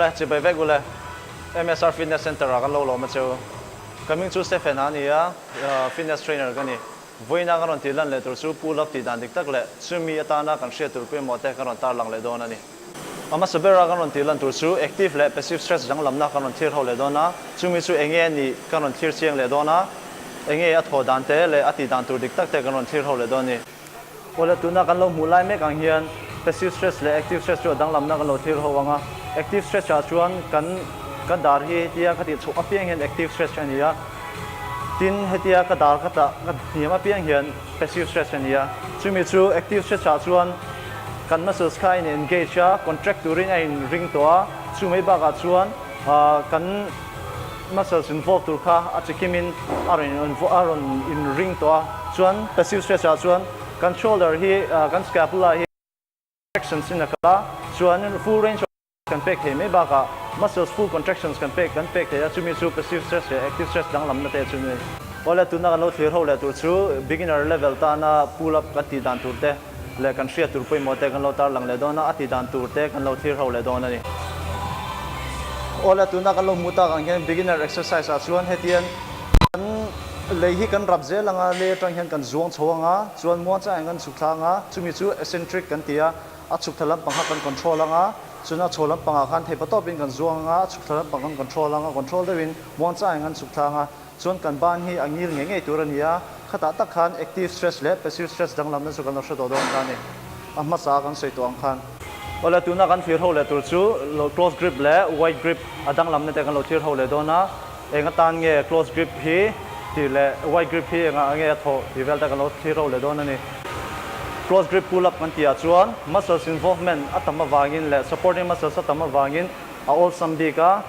Awle, chibai vek ule. MSR Fitness Centre ah kan lo lawm a cheu. Ka hming chu Stephen a ni a, fitness trainer ka ni. Vawiina kan rawn tih lan leh tur chu pull up tih dan dik tak leh chumi atana kan hriat tur pawimawh te kan rawn tarlang leh dawn a ni. A hmasa bera kan rawn tih lan tur chu active leh passive stretch danglamna kan rawn thlir ho leh dawn a, chumi chu enge a nih kan rawn thlir chiang leh dawn a, enge a thaw dan te leh a tih dan tur dik tak te kan rawn thlir ho leh dawn a ni. Awle tuna kan lo hmuh lai mek ang hian passive stretch leh active stretch chu a danglamna kan lo thlir ho ang a, active stretch ah chuan kan ka dar hi hetia ka tih chhuah apiang hian active stretch a ni a, tin hetia ka dar ka tah ka hniam apiang hian passive stretch a ni a, chumi chu active stretch ah chuan kan muscles kha a in engage a, contract turin a in ring tawh a, chumai bakah chuan kan muscles involve tur kha a chikimin a rawn a rawn in ring tawh a, chuan passive stretch ah chuan kan shoulder hi kan scapula hi contractions in a kal a, chuan full range of kan pek thei mai bakah muscles full contractions kan pek kan pek thei a, chumi chu passive stretch leh active stretch danglamna te chu ni. Awle tuna kan lo thlir ho leh tur chu beginner level tana pull up kan tih dan tur te leh kan hriat tur pawimawh te kan lo tarlang leh dawn a, a tih dan tur te kan lo thlir ho leh dawn a ni. Awle tuna kan lo hmuh tak ang hian beginner exercise ah chuan hetiang kan lei hi kan rap zel ang a, lei atang hian kan zuang chho ang a, chuan muang changin kan chhuk thla ang a, chumi chu eccentric kan ti a, a chhuk thla lampang kha kan control ang a, chuan a chho lampang ah khan theipa tawpin kan zuang ang a, a chhuk thla lampang kan control ang a, control deuhin muang changin kan chhuk thla ang a, Chuan kan ban hi a ngil ngei ngei tur a ni a, khatah tak khan active stress leh passive stress danglamna chu kan lo hre tawh dawn kha a ni. A hmasa kan sawi tawh ang khan. Awle tuna kan thlir ho leh tur chu close grip leh wide grip a danglamna te kan lo thlir ho leh dawn a, eng atan nge close grip hi tih leh wide grip hi engah nge a thawh tih vel te kan lo thlir ho leh dawn a ni. Close grip pull up kan tih ah chuan muscles involvement a tam avangin leh supporting muscles a tam avangin a awlsam bik a,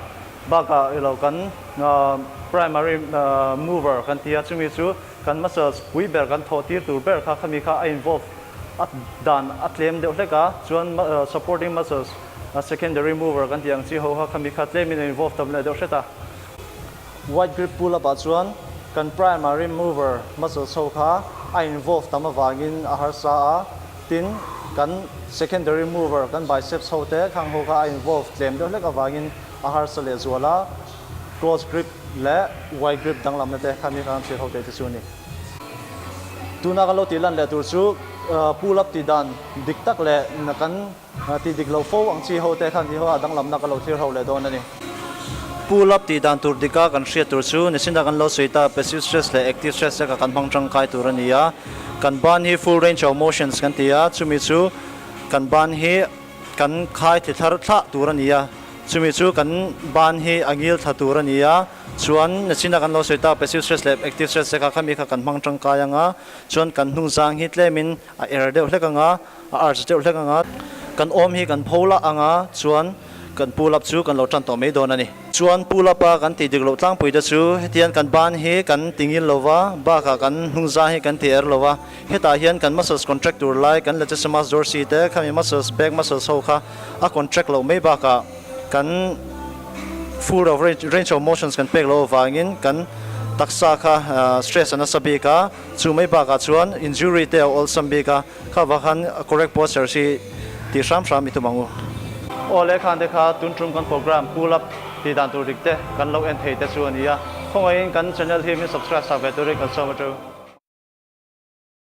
Bakah i lo kan primary mover kan ti a, chumi chu kan muscles pui ber kan thawh tir tur ber kha khami kha a involve a dan a tlem deuh hlek a, chuan supporting muscles secondary mover kan tih ang chi ho kha khami kha tlemin a involve tam leh deuh hret a. Wide grip pull up ah chuan kan primary mover muscles ho kha a involve tam avangin a harsa a, tin kan secondary mover kan biceps ho te khang ho kha a involve tlem deuh hlek avangin A harsa leh zual a, close grip leh wide grip danglamna te kha mi khan thlir ho te te chu a ni. Tuna kan lo tih lan leh tur chu pull up tih dan dik tak leh kan tih dik lo fo ang chi ho te khan tih ho a danglamna kan lo thlir ho leh dawn a ni. Pull up tih dan tur dika kan hriat tur chu nichina kan lo sawi ta passive stress leh active stress te kha kan hmang tangkai tur a ni a. Kan ban hi full range of motions kan ti a, chumi chu kan ban hi kan khai thli thlar thlah tur a ni a, chumi chu kan ban hi a ngil thla tur a ni a, chuan nachina kan lo sawi tak passive stress leh active stress te kha khami kha kan hmang tangkai ang a, chuan kan hnung zang hi tlemin a er deuh hlek ang a, a arch deuh hlek ang a, kan awm hi kan pho lah ang a, chuan kan pull up chu kan lo tan tawh mai dawn a ni. Chuan pull up a kan tih dik loh tlangpui te chu hetiang kan ban hi kan ti ngil lo va, bakah kan hnung zang hi kan ti er lo va, Hetah hian kan muscles contract tur lai kan latissimus dorsi te khami muscles back muscles ho kha a contract loh mai bakah kan full of range of motions kan pek loh avangin kan taksa kha stress a nasa bik a, chu mai bakah chuan injury te a awlsam bik a, kha vang khan correct posture hi tih hram hram i tum ang u. Aw le khan te kha tun tum kan program pull up tih dan tur dik te kan lo en thei te chu a ni a, khawngaihin kan channel hi min subscribe sak ve turin kan sawm a tu.